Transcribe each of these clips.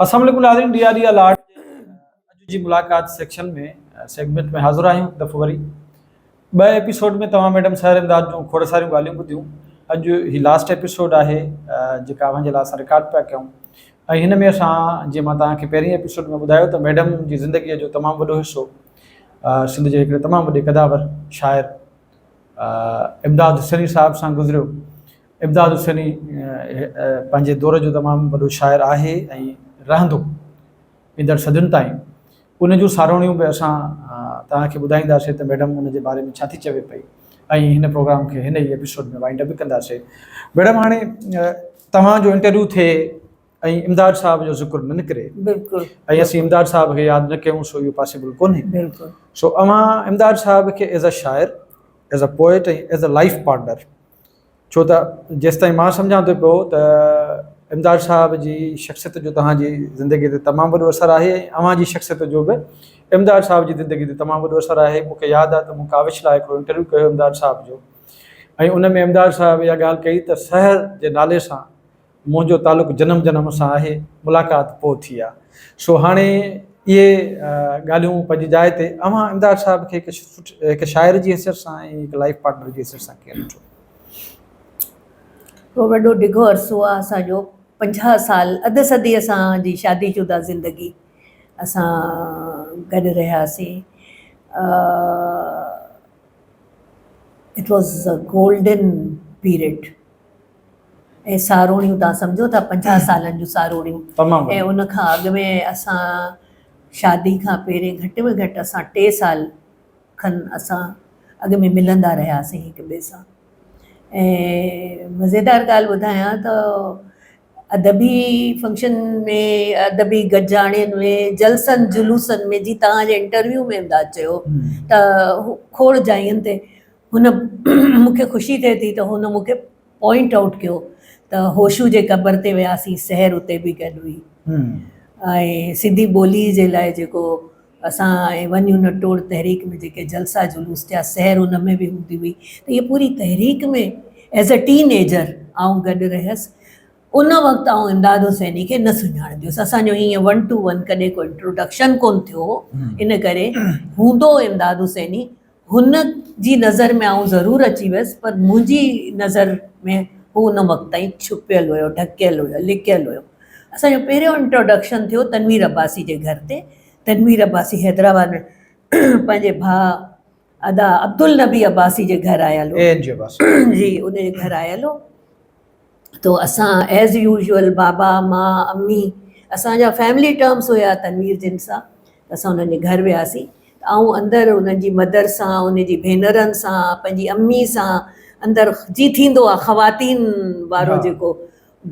السلام عليڪم ناظرين ڊي آر ڊي لاٽ اڄ جي ملاقات سيڪشن ۾ سيگمينٽ ۾ حاضر آهيون هڪ دفعو وري ٻه ايپيسوڊ ۾ توهان ميڊم سحر امداد جون کوڙ ساريون ڳالهيون ٻڌيون اڄ هي لاسٽ ايپيسوڊ آهي جيڪا اوهان جي لاء اسان رڪارڊ پيا ڪيون ۽ هن ۾ اسان جيئن مان توهان کي پهرين ايپيسوڊ ۾ ٻڌايو ته ميڊم جي زندگيء جو تمام وڏو حصو سنڌ جي هڪڙي تمام وڏي قداور شاعر امداد حسيني صاحب سان گذريو امداد حسيني پنهنجي دور جو تمام وڏو شاعر آهي ۽ رهندو ايندڙ صدين تائين ان جون ساروڻيون به اسان توهان کي ٻڌائينداسين ته ميڊم ان جي باري ۾ ڇا ٿي چوي پئي ۽ هن پروگرام کي هن ئي ايپيسوڊ ۾ وائنڊ اپ به ڪنداسين ميڊم هاڻي توهان جو انٽرويو ٿئي ۽ امداد صاحب جو ذڪر نه نڪري بلڪل ۽ اسين امداد صاحب کي ياد نه ڪيون سو اهو پاسيبل ڪونهي بلڪل سو اوهان امداد صاحب کي ايز ا شاعر as a poet ۽ as a life partner ڇو ته جيستائين مان سمجهان ٿو پيو ته امداد صاحب جي شخصيت جو توهان جي زندگي تي تمام وڏو اثر آهي ۽ اوهان جي شخصيت جو به امداد صاحب جي زندگي تي تمام وڏو اثر آهي مون کي ياد آهي ته مون ڪاوش لاء هڪڙو انٽرويو ڪيو امداد صاحب جو ۽ ان ۾ امداد صاحب اها ڳالهه ڪئي ته سحر جي نالي سان منهنجو تعلق جنم جنم سان آهي، ملاقات پوء ٿي آ. سو هاڻي اهي ڳالهيون پنهنجي جاء تي، اوهان امداد صاحب کي هڪ هڪ شاعر جي حيثيت سان ۽ هڪ لائيف پارٽنر جي حيثيت سان ڪيئن ڏٺو؟ هڪڙو وڏو ڊگهو عرصو آ اسان جو، 50 سال، اڌ صدي اسان جي شادي شده زندگي اسان گڏ رهياسين. It was a golden period. ۽ ساروڻيون توهان سمجهو ٿا 50 سالن جون ساروڻيون ۽ ان کان اڳ ۾ اسان شادي کان پهرين گهٽ ۾ گهٽ اسان ٽي سال کن اسان اڳ ۾ ملندا رهياسين هڪ ٻئي سان ۽ مزيدار ڳالهه ٻڌايان ته ادبي فنڪشن ۾ ادبي گڏجاڻين ۾ جلسن جلوسن ۾ جي توهان جي انٽرويو ۾ امداد چيو ته کوڙ جاين تي هن مون کي خوشي ٿئي ٿي ته هن مون کي پوائنٽ آئوٽ ڪيو ته هوشو جي قبر تي وياسين سحر اتي به گڏ هئي ۽ سنڌي ٻولي جي لاء جيڪو اسان ۽ ون يونٽ ٽوڙ تحريڪ ۾ جيڪي جلسا جلوس ٿيا سحر ان ۾ به هوندي هئي ته هيء پوري تحريڪ ۾ ايز اي ٽين ايجر آئون گڏ رهيس ان وقت آئون امداد حسيني کي نه سڃاڻندي هيس اسان جو ائين ون ٽو ون ڪڏهن ڪو انٽروڊڪشن ڪونه ٿيو هو ان ڪري هوندو امداد حسيني هن جي نظر ۾ آئون ضرور اچي ويس پر منهنجي نظر ۾ هو ان وقت تائين ڇپيل هيو، ڍڪيل هيو، لڪيل هيو. اسان جو پهريون انٽروڊڪشن ٿيو تنوير عباسي جي گهر تي. تنوير عباسي حيدرآباد ۾ پنهنجي ڀاء ادا عبدالنبي عباسي جي گهر آيل هو. جي ان جي گهر آيل هو. تو اسان ايز يوزوئل بابا، مان، امي اسان جا فيملي ٽرمس هيا تنوير جن سان ته اسان انهن جي گهر وياسين ته آئون اندر انهن جي مدر سان ان جي ڀينرن سان پنهنجي امي سان اندر جي ٿيندو آهي خواتين وارو جيڪو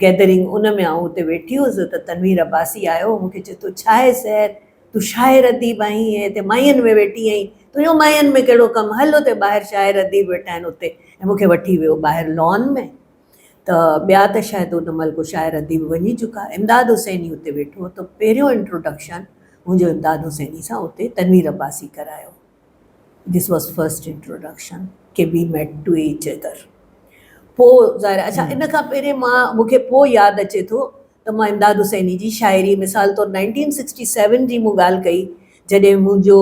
گيدرنگ ان ۾ آئون اتي ويٺي هيس ته تنوير عباسي آيو مون کي چئي ٿو ڇا آهي سحر تون شاعر اديب آهين ۽ هتي ماين ۾ ويٺي آهين تنهنجو ماين ۾ ڪهڙو ڪم هل اتي ٻاهر شاعر اديب ويٺا آهن اتي ۽ مون کي وٺي ويو ٻاهر لان ۾ ته ٻيا ته شايد ان مهل ڪو شاعر اديب وڃي چڪا. امداد حسيني اتي ويٺو هو ته پهريون انٽروڊڪشن منهنجو امداد حسيني سان اتي تنوير عباسي ڪرايو. This was first introduction K we met to each other. پوء ظاهر آهي اڇا ان کان پهرين مان مون کي پوء ياد اچي ٿو ته مان امداد حسيني جي شاعري مثال طور نائنٽين سڪسٽي سيون جي مون ڳالهه ڪئي جڏهن منهنجو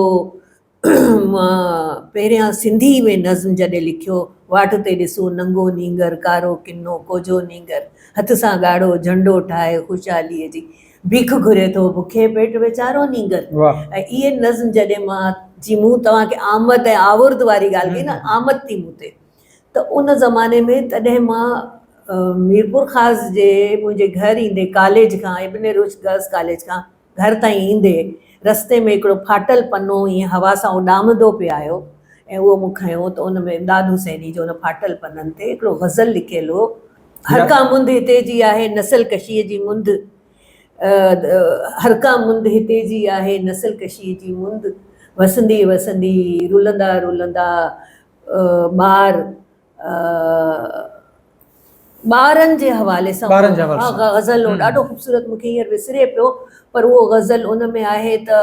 مان پهريان سنڌي ۾ نظم جڏهن لکيو، واٽ تي ڏسون ننگو نينگر، ڪارو ڪنو، ڪوجهو نينگر، هٿ سان ڳاڙهو جهنڊو ٺاهي خوشحاليء جي بيک گهري ٿو، بکئي پيٽ ويچارو نينگر. ۽ اهي نظم جڏهن مان جي مون توهان کي آمد ۽ آورد واري ڳالهه ڪئي نه، آمد ٿي مون تي ته ان زماني ۾ تڏهن مان ميرپورخاص جي منهنجي گهر ايندي ڪاليج کان ابن رشد گرلس ڪاليج کان گهر تائين ايندي رستي ۾ هڪڙو ڦاٽل پنو ائين هوا سان اڏامندو پئي آيو ۽ اهو مون کنيو ته ان ۾ امداد حسيني جو ان ڦاٽل پنن تي هڪڙو غزل لکيل هو. هر ڪا مند هتي جي آهي نسل ڪشيء جي مند هر ڪا مند هتي جي آهي نسل ڪشيء جي مند وسندي وسندي رلندا رلندا ٻار ٻارن جي حوالي سان ٻارن جي حوالي سان غزل هو ڏاڍو خوبصورت مون کي هينئر وسري پيو پر اهو غزل ان ۾ آهي ته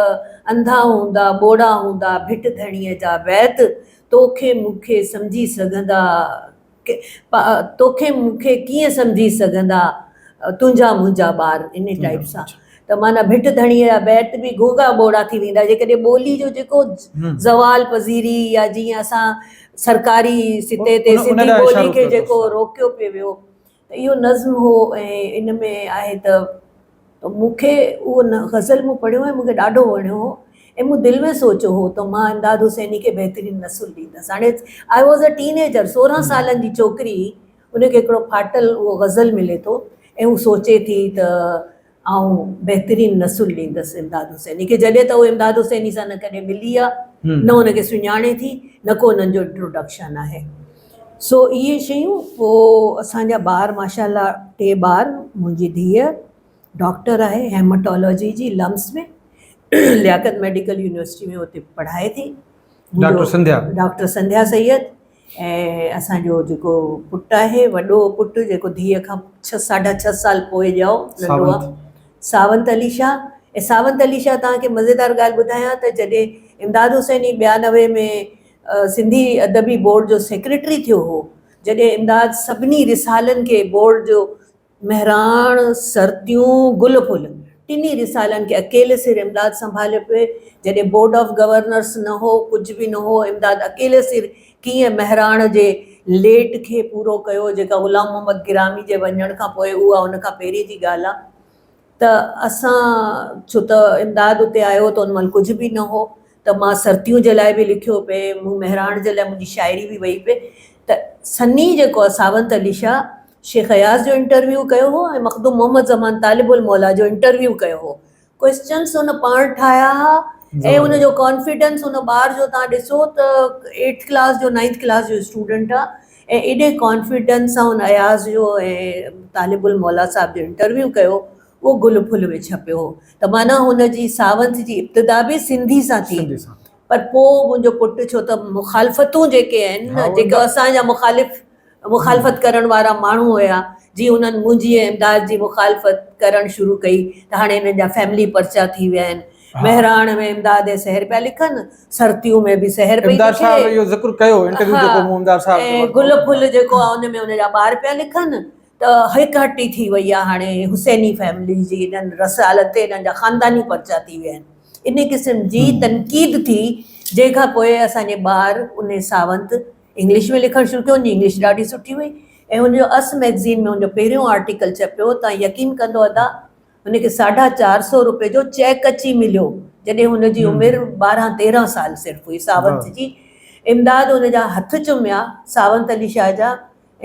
انڌا هوندا ٻوڙا هوندا ڀٽ ڌڻيء جا بيت توکي مون کي سمجهي سگهندا توکي مون کي ڪيئن سمجهي سگهندا تنهنجا منهنجا ٻار ان ٽائيپ سان. ته معنيٰ ڀٽ ڌڻيء جا بيت به گونگا ٻوڙا ٿي ويندا جيڪڏهن ٻولي جو جيڪو زوال پذيري يا جيئن اسان سرڪاري سطح تي سنڌي ٻولي کي جيڪو روڪيو پئي ويو ته اهو نظم هو ۽ ان ۾ آهي ته مون کي اهو غزل مون پڙهيو ۽ مون کي ڏاڍو وڻيو هو ۽ مون دل ۾ سوچيو هو ته مان امداد حسيني کي بهترين نسل ڏيندس هاڻي I was a teen ager 16 سالن جي ڇوڪري ان کي هڪڙو ڦاٽل اهو غزل ملي ٿو ۽ هو سوچي ٿي ته آئون بهترين نسل ڏيندس امداد حسيني کي جڏهن ته هو امداد حسيني سان نه ڪڏهن ملي آ نه ان کي سڃاڻي ٿي نه ڪو انهن جو انٽروڊڪشن آهي سو اهي شيون پوء اسان جا ٻار ماشاء الله ٽي ٻار منهنجي ڌيء ڊاڪٽر آهي هيماٽالاجي جي لمس ۾ لياقت ميڊيڪل يونيورسٽي ۾ اتي پڙهائي ٿي ڊاڪٽر سنڌيا ڊاڪٽر سنڌيا سيد ۽ اسان جو جيڪو پٽ آهي وڏو پٽ جيڪو ڌيء کان ڇهه ساڍا ڇهه سال پوء ڄائو ننڍو آهي ساونت علي شاهه ۽ ساونت علي شاهه توهان کي مزيدار ڳالهه ٻڌايان ته جڏهن امداد حسيني ٻيانوي ۾ سنڌي ادبي بورڊ جو سيڪريٽري ٿيو هو جڏهن امداد سڀني رسالن کي بورڊ جو مهراڻ، سرتيون، گل ڦل ٽنهي رسالن کي اڪيلي سر امداد سنڀاليو پئي. جڏهن بورڊ آف گورنرس نه هو، ڪجهه به نه هو، امداد اڪيلي سر ڪيئن مهراڻ جي ليٽ کي پورو ڪيو، جيڪا غلام محمد گرامي جي وڃڻ کان پوء اها ان کان پهرين جي ڳالهه آ ته اسان ڇو ته امداد اتي آيو ته ان مهل ڪجهه به نه هو ته مان سرتيون جي لاء به لکيو پئي، مون مهراڻ جي لاء منهنجي شاعري به وئي پئي ته سني جيڪو آ ساونت علي شاهه شيخ اياز جو انٽرويو ڪيو هو ۽ مخدوم محمد زمان طالب الموليٰ جو انٽرويو ڪيو هو. ڪوئسچنس هن پاڻ ٺاهيا ها ۽ ان جو ڪانفيڊنس ان ٻار جو تان ڏسو ته ايٽٿ ڪلاس جو نائنٿ ڪلاس جو اسٽوڊنٽ آ ۽ ايڏي ڪانفيڊنس سان هن اياز جو ۽ طالب الموليٰ صاحب جو انٽرويو ڪيو اهو گل ڦل ۾ ڇپيو هو ته معنيٰ هن جي ساونت جي ابتدا به سنڌي سان ٿي پر پوء منهنجو پٽ ڇو ته مخالفتون جيڪي آهن نه جيڪي اسان جا مخالف مخالفت ڪرڻ وارا ماڻهو هيا جي انهن منهنجي ۽ امداد جي مخالفت ڪرڻ شروع ڪئي ته هاڻي انهن جا فيملي پرچا ٿي ويا آهن مهراڻ ۾ امداد ۽ سحر پيا لکن سرتيون ۾ به سحر پئي امداد صاحب اهو ذڪر ڪيو انٽرويو جيڪو مون امداد صاحب ۽ گل ڦل جيڪو آهي ان ۾ ان جا ٻار پيا لکن ته هڪ هٽي ٿي وئي آهي هاڻي حسيني فيملي جي انهن رسالن تي انهن جا خانداني پرچا ٿي ويا آهن ان قسم جي تنقيد ٿي جنهن کان پوء اسان جي ٻار ان ساونت انگلش ۾ لکڻ شروع ڪيو، هن جي انگلش ڏاڍي سٺي هئي ۽ هن جو اس مئگزين ۾ هن جو پهريون آرٽيڪل ڇپيو تان يقين ڪندو ادا هن کي ساڍا چار سو روپيه جو چيڪ اچي مليو جڏهن هن جي عمر ٻارهن تيرهن سال صرف هئي ساونت جي امداد هن جا هٿ چميا ساونت علي شاهه جا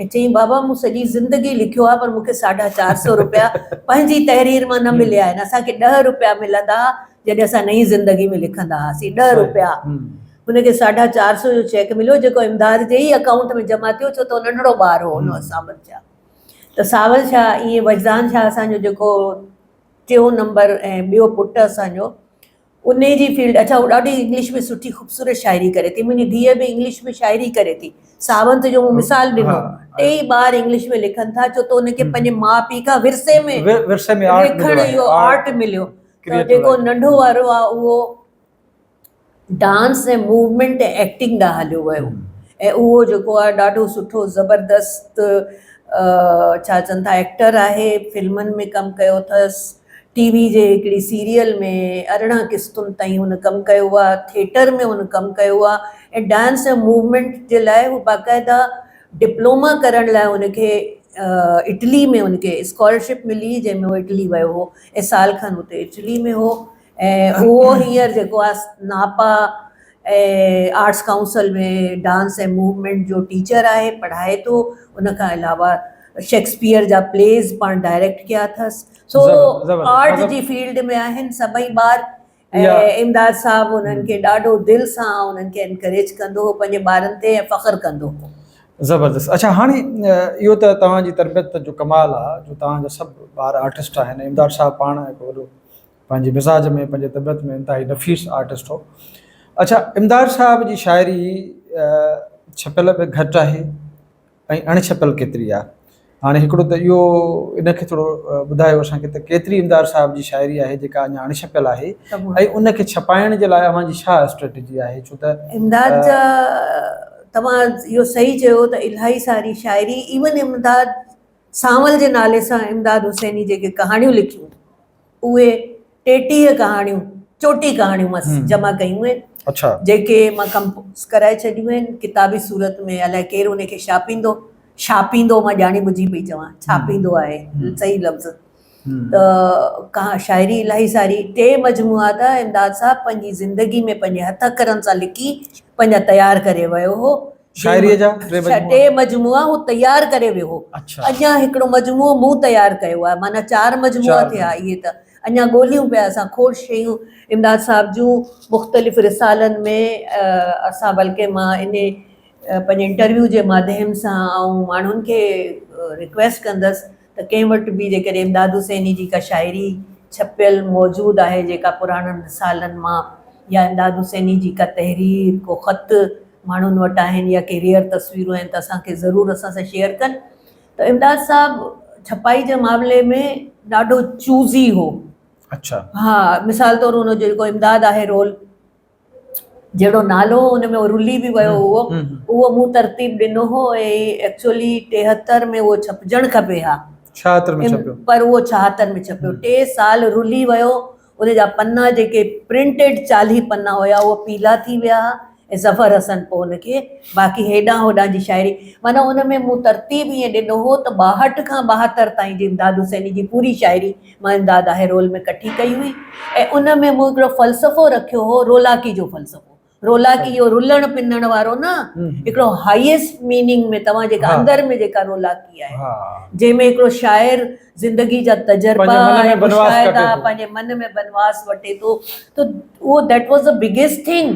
۽ چيائين بابا مون سڄي زندگي لکيو آهي پر مون کي ساڍا چار سو روپيا پنهنجي تحرير مان نه مليا آهن اسان کي ڏهه روپيا ملندا ها جڏهن اسان نئين زندگي ۾ لکندا هئاسين ڏهه روپيا هن کي ساڍا چار سو جو چيڪ مليو جيڪو امداد جي ئي اڪائونٽ ۾ جمع ٿيو ڇو ته هو ننڍڙو ٻار هو ان وقت ساول شاهه ته ساول شاهه ائين وجدان شاهه اسان جو جيڪو ٽيون نمبر ۽ ٻيو پٽ اسان جو ان جي فيلڊ اڇا هو ڏاڍي انگلش ۾ سٺي خوبصورت شاعري ڪري ٿي منهنجي ڌيء به انگلش ۾ شاعري ڪري ٿي ساونت جو مون مثال ڏنو ٽيئي ٻار انگلش ۾ لکن ٿا ڇو ته ان کي پنهنجي ماء پيء کان ورثي ۾ ورثي ۾ لکڻ اهو آرٽ مليو ته جيڪو ننڍو وارو آهي اهو ڊانس ۽ موومينٽ ۽ ايڪٽنگ ڏانهن هليو ويو ۽ اهو جيڪو آهي ڏاڍو سٺو زبردست ڇا چون ٿا ايڪٽر آهي فلمن ۾ ڪم ڪيو اٿس ٽي وي جي هڪڙي سيريل ۾ 18 قسطن تائين هن ڪم ڪيو آهي ٿيٽر ۾ هن ڪم ڪيو آهي ۽ ڊانس ۽ موومينٽ جي لاء هو باقاعده ڊپلوما ڪرڻ لاء هن کي اٽلي ۾ هن کي اسڪالرشپ ملي جنهن ۾ هو اٽلي ويو هو ۽ سال کن اتي اٽلي ۾ هو ۽ اهو هينئر جيڪو آهي ناپا ۽ آرٽس ڪائونسل ۾ ڊانس ۽ موومينٽ جو ٽيچر آهي پڙهائي ٿو ان کان علاوه شيڪسپيئر جا پليز پاڻ ڊائريڪٽ ڪيا اٿس سو آرٽ جي فيلڊ ۾ آهن سڀئي ٻار ۽ امداد صاحب انهن کي ڏاڍو دل سان انهن کي انڪريج ڪندو هو پنهنجي ٻارن تي ۽ فخر ڪندو هو. زبردست اڇا هاڻي اهو ته توهان جي تربيت جو ڪمال آ جو توهان جا سڀ ٻار آرٽسٽ آهن امداد صاحب پاڻ هڪ وڏو پنهنجي مزاج ۾ پنهنجي طبيعت ۾ انتهائي نفيس آرٽسٽ هو. اڇا امداد صاحب جي شاعري ڇپيل به گهٽ آهي ۽ اڻ ڇپيل ڪيتري آهي؟ هاڻي هڪڙو ته اهو ان کي ٿورو ٻڌايو اسان کي ته ڪيتري امداد صاحب جي شاعري آهي جيڪا اڃا اڻ ڇپيل آهي ۽ ان کي ڇپائڻ جي لاء اوهان جي ڇا اسٽريٽجي آهي ڇو ته امداد جا توهان اهو صحيح چيو ته الاهي ساري شاعري ايون امداد سانول جي نالي سان امداد حسيني جيڪي ڪهاڻيون لکيون اهي ٽيٽيهه ڪهاڻيون، چوٽيهه ڪهاڻيون مس جمع ڪيون آهن. اڇا. جيڪي مان ڪمپوز ڪرائي ڇڏيون آهن ڪتابي صورت ۾ الائي ڪير ان کي ڇاپيندو، ڇاپيندو مان ڄاڻي ٻجهي پئي چوان، ڇاپيندو آهي صحيح لفظ ته ڪا شاعري الاهي ساري ٽي مجموعا ته امداد صاحب پنهنجي زندگي ۾ پنهنجي هٿ اکرن سان لکي پنهنجا تيار ڪري ويو هو. شاعريء جا ٽي مجموعا؟ ٽي مجموعا هو تيار ڪري ويو هو. اڃا هڪڙو مجموعو مون تيار ڪيو آهي معنيٰ چار مجموعا ٿيا اهي ته اڃا ڳوليون پيا اسان کوڙ شيون امداد صاحب جون مختلف رسالن ۾ اسان بلڪه مان انهي پنهنجي انٽرويو جي ماڌيم سان آئون ماڻهن کي رڪويسٽ ڪندس ته ڪنهن وٽ به جيڪڏهن امداد حسيني جي ڪا شاعري ڇپيل موجود آهي جيڪا پراڻن رسالن مان يا امداد حسيني جي ڪا تحرير ڪو خط ماڻهن وٽ آهن يا ڪي ريئر تصويرون آهن ته اسان کي ضرور اسان سان شيئر ڪن ته امداد صاحب ڇپائي جي معاملي ۾ ڏاڍو چوزي هو. اڇا. ها مثال طور ان جو جيڪو امداد آهي رول جهڙو نالو هو ان ۾ اهو رلي به ويو هو اهو مون ترتيب ڏنو هو ۽ ايڪچوئلي ٽيهتر ۾ اهو ڇپجڻ کپي ها ڇاهتر ۾ ڇپيو پر اهو ڇاهتر ۾ ڇپيو ٽي سال رلي ويو ان جا پنا جيڪي پرنٽيڊ چاليهه پنا هيا اهو پيلا ٿي ويا ها ۽ ظفر حسن پوء ان کي باقي هيڏانهن هوڏانهن جي شاعري معنيٰ ان ۾ مون ترتيب ائين ڏنو هو ته ٻاهٺ کان ٻاهتر تائين جي امداد حسيني جي پوري شاعري مان امداد آهي رول ۾ ڪٺي ڪئي هئي ۽ ان ۾ مون هڪڙو فلسفو رکيو هو رولاڪي جو فلسفو. رولاڪي اهو رلڻ پنڻ وارو نه، هڪڙو هائيسٽ ميننگ ۾ توهان جيڪا اندر ۾ جيڪا رولاڪي آهي، جنهن ۾ هڪڙو شاعر زندگي جا تجربا ۽ مشاهدا پنهنجي من ۾ بنواس وٺي ٿو ته اهو that was the biggest thing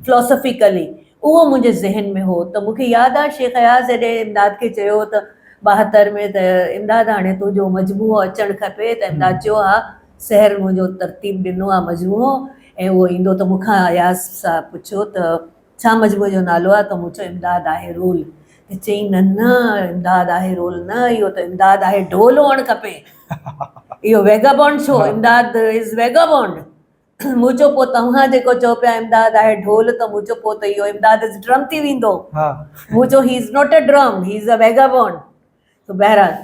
philosophically اهو منهنجي ذهن ۾ هو ته مون کي ياد آهي شيخ اياز جڏهن امداد کي چيو ته 72 ۾ ته امداد هاڻي تنهنجو مجموعو اچڻ کپي ته امداد چيو ها سحر منهنجو ترتيب ڏنو آهي مجموعو ۽ اهو ايندو ته مون کان اياز صاحب پڇيو ته ڇا مجموعي جو نالو آهي ته مون چيو امداد آهي رول ته چيائين نه نه امداد آهي رول نه اهو ته امداد آهي ڍول هئڻ کپي اهو ويگابونڊ ڇو امداد از ويگابونڊ مون چيو پوء توهان جيڪو چئو پيا امداد آهي ڍول ته مون چيو پوء ته اهو امداد از ڊرم ٿي ويندو. مون چيو he is not a drum he is a vagabond. ته بهرحال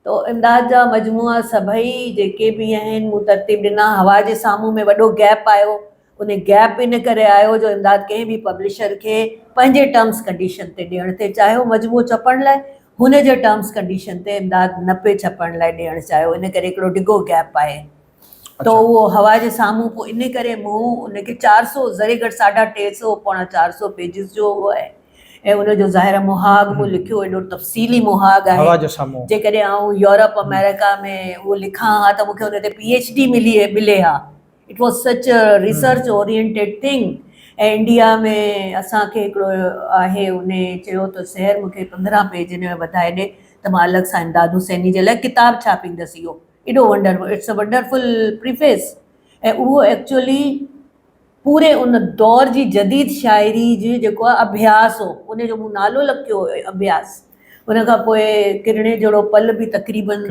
ته امداد جا مجموعا سڀئي جيڪي به آهن مون ترتيب ڏنا. هوا جي سامهون ۾ وڏو گيپ آيو. ان گيپ ان ڪري آيو جو امداد ڪنهن به پبلشر کي پنهنجي ٽرمز ڪنڊيشن تي ڏيڻ ٿي چاهيو مجموعو ڇپڻ لاء هن جي ٽرمز ڪنڊيشن تي امداد نه پئي ڇپڻ لاء ڏيڻ چاهيو ان ڪري هڪڙو ڊگهو گيپ آهي. ته اهو هوا جي سامهون پوء ان ڪري مون ان کي چار سو ذري گهٽ ساڍا ٽي سو پوڻا چار سو پيجز جو اهو آهي ۽ ان جو ظاهر مهاڳ مون لکيو ايڏو تفصيلي مهاڳ آهي هوا جي سامهون جيڪڏهن آئون يورپ آمريڪا ۾ اهو لکان ها ته مون کي ان تي پي ايڇ ڊي ملي ملي ها it was such research oriented thing ۽ India ۾ اسان کي هڪڙو آهي ان چيو ته سحر مون کي پندرهن پيج ان ۾ وڌائي ڏي ته مان الڳ سان امداد حسيني جي لاء ڪتاب ڇاپيندس اهو ايڏو wonderful it's a wonderful preface ۽ اهو ايڪچوئلي پوري ان دور جي جديد شاعري جي جيڪو آهي اڀياس هو ان جو مون نالو لکيو هو اڀياس ان کان پوء ڪرڻي جهڙو پل به تقريبن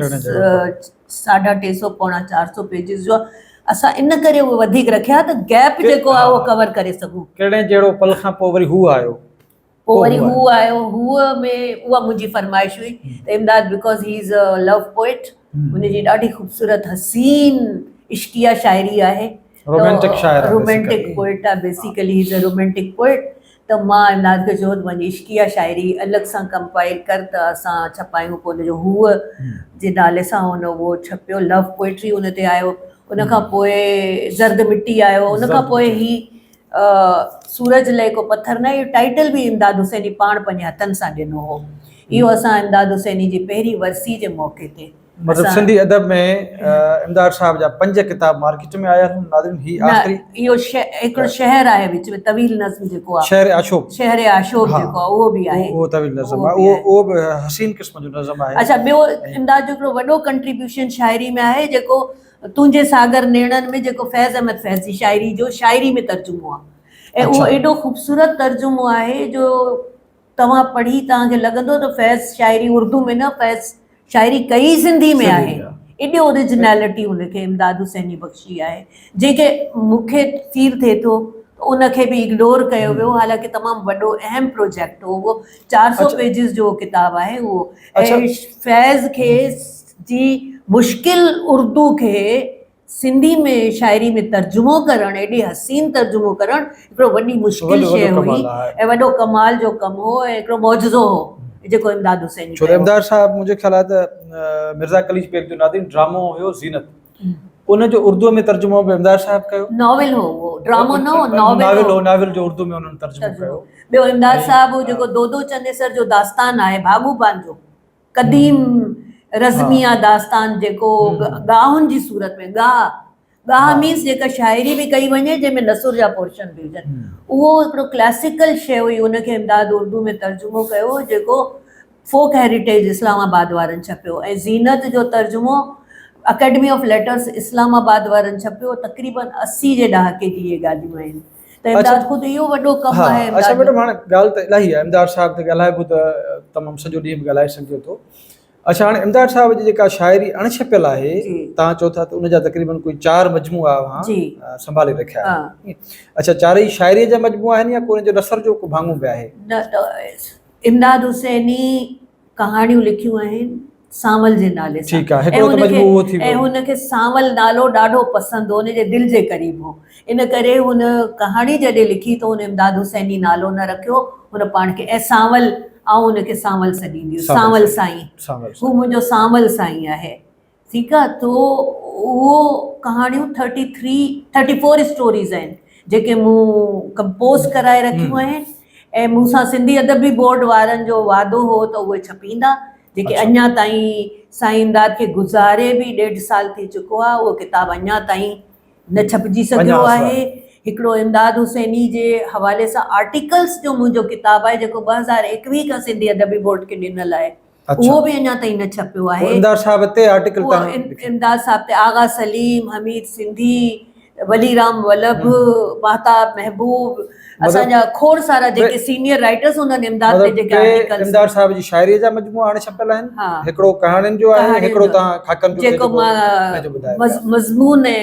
ساڍا ٽي سو پوڻا چار سو پيجز جو اسان ان ڪري اهو وڌيڪ رکيا ته گيپ جيڪو آهي اهو ڪور ڪري سگهون. ڪرڻي جهڙو پل کان پوء وري هو آيو. پوء وري هو آيو، هو ۾ اها منهنجي فرمائش هئي ته Imdad because he is a love poet هن جي ڏاڍي خوبصورت حسين عشقيه شاعري آهي رومانٽڪ شاعر آهي رومانٽڪ پوئٽ آهي basically he is a romantic poet ته مان امداد کي چيو ته پنهنجي عشقيه شاعري الڳ سان ڪمپائل ڪر ته اسان ڇپايون پوء ان جو هو جي نالي سان هن اهو ڇپيو لو پوئٽري ان تي آيو ان کان پوء زرد مٽي آيو ان کان پوء هي سورج لئه ڪو پٿر نه اهو ٽائيٽل به امداد حسيني پاڻ پنهنجي هٿن سان ڏنو هو. اهو اسان امداد حسيني جي پهرين ورسي جي موقعي تي مطلب سنڌي ادب ۾ امداد صاحب جا پنج ڪتاب مارڪيٽ ۾ آيا آهن ناظرين هي آخري اهو هڪڙو شهر آهي وچ ۾ طويل نظم جيڪو آهي شهر آشوب شهر آشوب جيڪو آهي اهو به آهي اهو طويل نظم آهي اهو اهو به حسين قسم جو نظم آهي اڇا ٻيو امداد جو هڪڙو وڏو ڪنٽريبيوشن شاعري ۾ آهي جيڪو تنهنجي ساگر نيڻن ۾ جيڪو فيض احمد فيض جي شاعري جو شاعري ۾ ترجمو آهي ۽ اهو ايڏو خوبصورت ترجمو آهي جو توهان پڙهي توهان کي لڳندو ته فيض شاعري اردو ۾ نه فيض شاعري ڪئي سنڌي ۾ آهي ايڏي اوريجنالٽي ان کي امداد حسيني بخشي آهي جنهن کي مون کي فيل ٿئي ٿو ته ان کي به اگنور ڪيو ويو حالانڪه تمام وڏو اهم پروجيڪٽ هو اهو چار سو پيجز جو ڪتاب آهي اهو ۽ فيض کي جي مشڪل اردو کي سنڌي ۾ شاعري ۾ ترجمو ڪرڻ ايڏي حسين ترجمو ڪرڻ هڪڙو وڏي مشڪل شيء هئي ۽ وڏو ڪمال جو ڪم هو ۽ هڪڙو معجزو هو جيڪو امداد حسيني ڇو ته امداد صاحب منهنجي خيال آهي ته مرزا قليچ بيگ جو نادين ڊرامو هيو زينت ان جو اردو ۾ ترجمو به امداد صاحب ڪيو ناول هو اهو ڊرامو نه هو ناول هو ناول جو اردو ۾ انهن ترجمو ڪيو ٻيو امداد صاحب جيڪو دودو چنيسر جو داستان آهي ڀاڳو پان جو قديم رزميه داستان جيڪو ڳاهن جي صورت ۾ ڳاهه ڳاهه مينس جيڪا شاعري به ڪئي وڃي جنهن ۾ نثر جا پورشن به هجن اهو هڪڙو ڪلاسيڪل شيء هئي ان کي امداد اردو ۾ ترجمو ڪيو جيڪو فوڪ هيريٽيج اسلام آباد وارن ڇپيو ۽ زينت جو ترجمو اڪيڊمي آف ليٽرس اسلام آباد وارن ڇپيو تقريبن 80 جي ڏهاڪي جي اهي ڳالهيون آهن ته امداد خود اهو وڏو ڪم آهي امداد اڇا ميڊم هاڻي ڳالهه ته الاهي آهي امداد صاحب تي ڳالهائبو ته تمام سڄو ڏينهن به ڳالهائي سگهجي ٿو اڇا هاڻي امداد صاحب جي جيڪا شاعري اڻ ڇپيل آهي توهان چئو ٿا ته ان جا تقريبن ڪوئي چار مجموعا اوهان سنڀالي رکيا آهن اڇا چارئي شاعري جا مجموعا آهن يا ڪو ان جو نثر جو ڪو ڀاڱو به آهي نه ته امداد حسيني ڪهاڻيون لکيون آهن سانول جي نالي سان ٺيڪ آهي هڪڙو ته مجموعو اهو ٿي ويو ۽ هن کي سانول نالو ڏاڍو پسند هو ان جي دل جي قريب هو ان ڪري هن ڪهاڻي جڏهن لکي ته هن امداد حسيني نالو نه رکيو هن پاڻ کي اي سانول آئون هن کي سانول سڏيندي هيس سانول سائين هو منهنجو سانول سائين آهي ٺيڪ آ تو اهو ڪهاڻيون thirty three thirty four stories آهن جيڪي مون ڪمپوز ڪرائي رکيون آهن ۽ مون سان سنڌي ادبي بورڊ وارن جو وعدو هو ته اهي ڇپيندا جيڪي اڃا تائين سائين امداد کي گذاري به ڏيڍ سال ٿي چڪو آهي اهو ڪتاب اڃا تائين نه ڇپجي سگهيو آهي. هڪڙو امداد حسيني جي حوالي سان آرٽيڪلس جو منهنجو ڪتاب آهي جيڪو 2021 کان سنڌي ادبي بورڊ کي ڏنل آهي اهو به اڃا تائين نه ڇپيو آهي. امداد صاحب تي آرٽيڪل تان امداد صاحب تي آغا سليم، حميد سنڌي، ولي رام ولڀ، ماهتاب محبوب اسان جا کوڙ سارا جيڪي سينيئر رائيٽرس انهن امداد تي جيڪي آرٽيڪلس امداد صاحب جي شاعري جا مجموعا هاڻي ڇپيل آهن هڪڙو ڪهاڻين جو آهي هڪڙو توهان خاڪن جو جيڪو مضمون ۽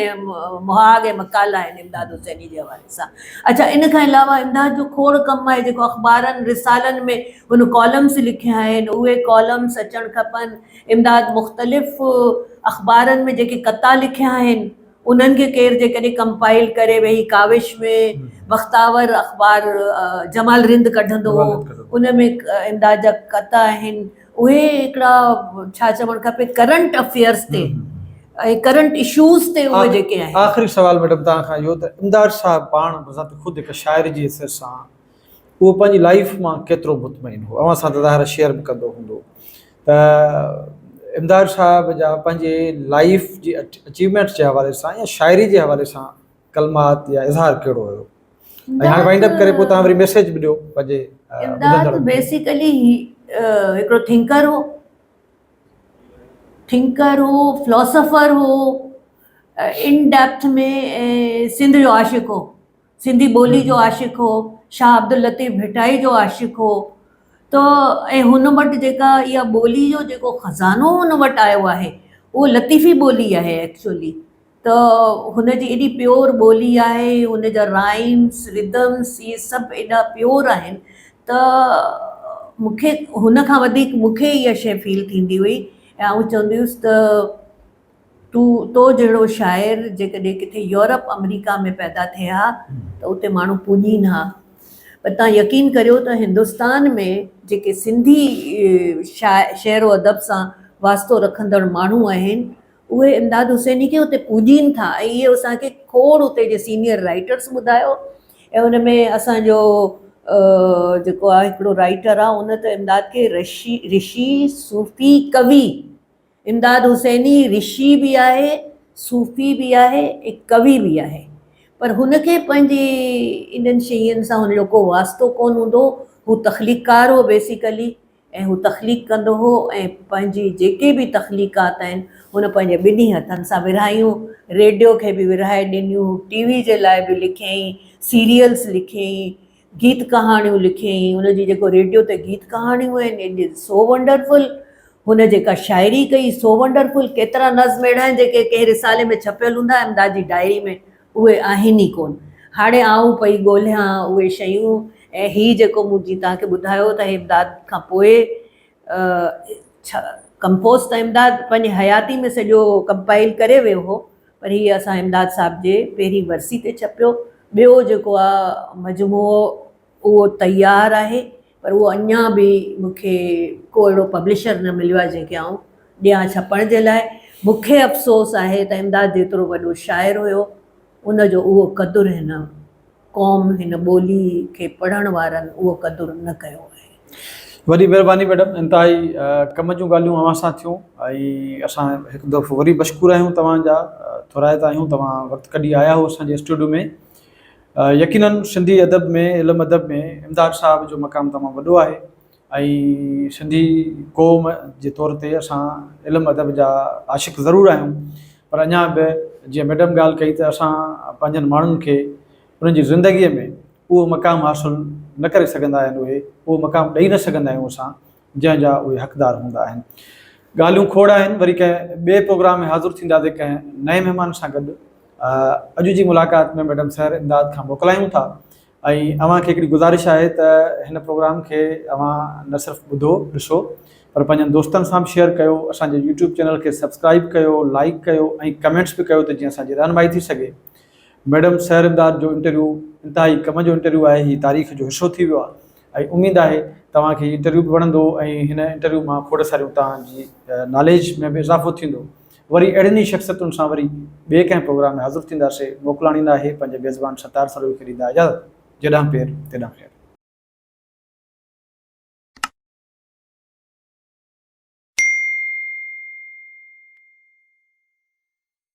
مهاڳ ۽ مقالا آهن امداد حسيني جي حوالي سان اڇا ان کان علاوه امداد جو کوڙ ڪم آهي جيڪو اخبارن رسالن ۾ هن ڪالمس لکيا آهن اهي ڪالمس اچڻ کپن امداد مختلف اخبارن ۾ جيڪي قطعا لکيا آهن انهن کي ڪير جيڪڏهن ڪمپائل ڪري ويهي ڪاوش ۾ بختاور اخبار جمال رند ڪڍندو هو ان ۾ امداد جا قطعا آهن اهي هڪڙا ڇا چوڻ کپي ڪرنٽ افيئرس تي ۽ ڪرنٽ اشوز تي اهي جيڪي آهن. آخري سوال ميڊم توهان کان اهو ته امداد صاحب پاڻ بذات خود هڪ شاعر جي حيثيت سان اهو پنهنجي لائيف مان ڪيترو مطمئن هو اوهان سان ته ظاهر شيئر به ڪندو هوندو ته امداد صاحب جا پنهنجي لائيف جي اچيومينٽس جي حوالي سان يا شاعري جي حوالي سان ڪلمات يا اظهار ڪهڙو هيو ۽ هاڻي وائنڊ اپ ڪري پوء توهان وري ميسيج به ڏيو پنهنجي امداد بيسيڪلي هڪڙو ٿنڪر هو ٿنڪر هو فلاسافر هو ان ڊيپٿ ۾ سنڌ جو عاشق هو سنڌي ٻولي جو عاشق هو، شاهه عبداللطيف ڀٽائي جو عاشق هو ته ۽ هن وٽ جيڪا اها ٻولي جو جيڪو خزانو هن وٽ آيو آهي اهو لطيفي ٻولي آهي ايڪچوئلي ته هن جي ايڏي پيور ٻولي آهي هن جا رائمس ردمس اهي سڀ ايڏا پيور آهن ته مون کي هن کان وڌيڪ مون کي اها شيء فيل ٿيندي هئي ۽ آئون چوندي هيس ته تون تو جهڙو شاعر جيڪڏهن ڪٿي يورپ آمريڪا ۾ پيدا ٿئي ها ته اتي ماڻهو پوڄين ها پر توهان يقين ڪريو ته هندستان ۾ جيڪي سنڌي شعر و ادب سان واسطو رکندڙ ماڻهو آهن اهي امداد حسيني کي اتي پوڄين ٿا ۽ اهي اسان کي کوڙ اتي جي سينيئر رائيٽرس ٻڌايو ۽ ان ۾ اسان جو جيڪو آهي هڪڙو رائيٽر آهي ان ته امداد کي رشي رشي صوفي ڪوي امداد حسيني رشي به آهي، صوفي به آهي ۽ ڪوي به آهي. پر هن کي پنهنجي انهن شين سان هن جو ڪو واسطو ڪونه هوندو هو. هو تخليقڪار هو بيسيڪلي ۽ هو تخليق ڪندو هو ۽ پنهنجي جيڪي به تخليقات آهن هن پنهنجي ٻنهي هٿن سان ورهايون. ريڊيو کي به ورهائي ڏنيون، ٽي وي جي لاء به لکيائين، سيريلز لکيائين، گيت ڪهاڻيون لکيائين، هن جي جيڪو ريڊيو تي گيت ڪهاڻيون آهن it is so wonderful, هن جيڪا شاعري ڪئي سو ونڊرفل، ڪيترا نظم اهڙا آهن جيڪي ڪنهن رسالي ۾ ڇپيل هوندا امداد جي ڊائري ۾ اهي آهن ئي ڪونه. هاڻي آئون پئي ڳولهيان اهي شيون ۽ هي جيڪو مون جي توهان کي ٻڌايو ته امداد کان پوء ڪمپوز ته امداد پنهنجي حياتي ۾ سڄو ڪمپائل ڪري ويو هو. پر هي اسان امداد صاحب جي پهرين ورسي تي ڇپيو. ٻيو جيڪو آ مجموعو اهو تيار آهي پر اهو اڃا به مون کي ڪو اهڙو پبلشر نه مليو آهي جنهن کي آئون ڏيان ڇپڻ جي لاء. مون کي افسوس آهي ته امداد جيترو وڏو شاعر هيو ان جو اهو قدر هن قوم هن ٻولي کي پڙهڻ وارن اهو قدر نه ڪيو آهي. وڏي مهرباني ميڊم انتهائي ڪم جون ڳالهيون اوهان سان ٿيون ۽ اسان هڪ دفعو وري مشڪور آهيون توهان جا ٿورائتا آهيون توهان وقت ڪڍي آيا هو اسان جي اسٽوڊيو ۾ يقينن سنڌي ادب ۾ علم ادب ۾ امداد صاحب جو مقام تمام وڏو آهي ۽ سنڌي قوم جي طور تي اسان علم ادب جا عاشق ضرور آهيون پر اڃا به جيئن ميڊم ڳالهه ڪئي ته اسان پنهنجن ماڻهن کي انهن جي زندگيء ۾ اهو مقام حاصل نه ڪري سگهندا آهن اهي اهو مقام ڏئي نه سگهندا آهيون اسان جنهن جا اهي حقدار هوندا آهن. ڳالهيون کوڙ آهن وري ڪنهن ٻئي پروگرام ۾ حاضر ٿينداسين ڪنهن نئين مهمان سان گڏ اڄ جي ملاقات ۾ ميڊم سحر امداد کان موڪلايون ٿا ۽ اوهان کي هڪڙي گذارش آهي ته هن پروگرام کي اوهان نه صرف ٻڌو ڏسو پر پنهنجن دوستن سان به شيئر ڪيو اسان جي يوٽيوب چينل کي سبسڪرائيب ڪيو لائيڪ ڪيو ۽ ڪمينٽس به ڪيو ته جيئن اسان جي رهنمائي ٿي سگهي ميڊم سحر امداد جو انٽرويو انتهائي ڪم جو انٽرويو آهي هي تاريخ جو حصو ٿي ويو آهي ۽ اميد آهي توهان کي هي انٽرويو به وڻندو ۽ هن انٽرويو مان کوڙ ساريون توهان جي ناليج ۾ به اضافو ٿيندو وري اهڙين ئي شخصيتن سان وري ٻئي ڪنهن پروگرام ۾ حاضر ٿينداسي. موڪلاڻي ناهي، پنهنجي ميزبان ستار سروهي کي ڏيندا اجازت. جيڏانهن پير، تيڏانهن خير.